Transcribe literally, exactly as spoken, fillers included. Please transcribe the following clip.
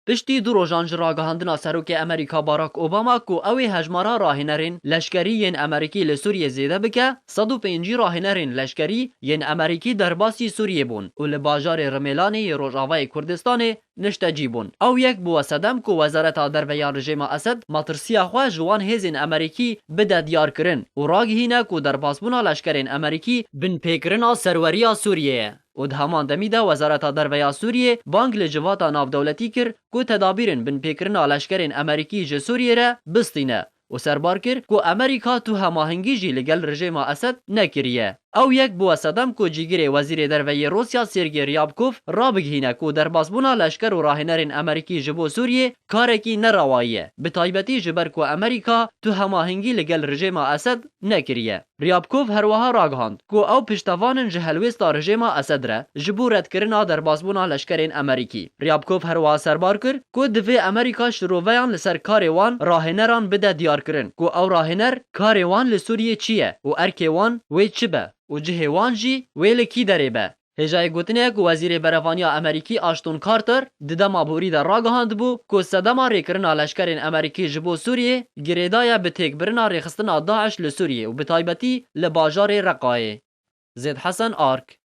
Piştî du rojan ji ragihandina Serokê Amerîka Barack Obama ku ew ê hejmara rahênerên leşkerî yên Amerîkî li Sûriyê zêde bike, sed û pêncî rahênerên leşkerî yên Amerîkî derbasî Sûriyê bûn û li bajarê Rimêlanê yê Rojavayê Kurdistanê niştecî bûn. Ew yek bû sedem ku Wezareta Derve ya Rejêma Esed matirsiya xwe ji wan hêzên Amerîkî bide diyarkirin û ragihîne ku derbasbûna leşkerên Amerîkî binpêkirina serweriya Sûriyê ye. Û di heman demî de Wezareta Derve ya Sûriyê bang li civata navdewletî kir ku tedabîrên binpêkirina leşkerên Amerîkî ji Sûriyê re bistîne û serbar kir ku Amerîka tu hemahengî jî li gel rejêma Esed nekiriye. Ew yek bû sedem ku cîgirê Wezîrê Derve yê Rûsya Sergey Ryabkov rabigihîne ku derbasbûna leşker û rahênerên Amerîkî ji bo Sûriyê karekî nerawayî ye, bi taybetî ji ber ku Amerîka tu hemahengî li gel rejêma Esed nekiriye. Ryabkov herwiha ragihand ku ew piştevan in ji helwêsta rejêma Esed re ji bo redkirina derbasbûna leşkerên Amerîkî. Ryabkov herwiha serbar kir ku divê Amerîka şiroveyan li ser karê wan rahêneran bide diyarkirin ku ew rahêner karê wan li Sûriyê çi ye û erkê wan wê çi be û cihê wan jî wê li kî derê be. Hêjayê gotinê ye ku Wezîrê Berevaniya Amerîkî Ashton Carter di dema borî de ragihandibû ku sedema rêkirina leşkerên Amerîkî ji bo Sûriyê girêdaye bi têkbirina rêxistina DAIŞ li Sûriyê û bi taybetî li bajarê Reqayê. Zêd Hesen Ark.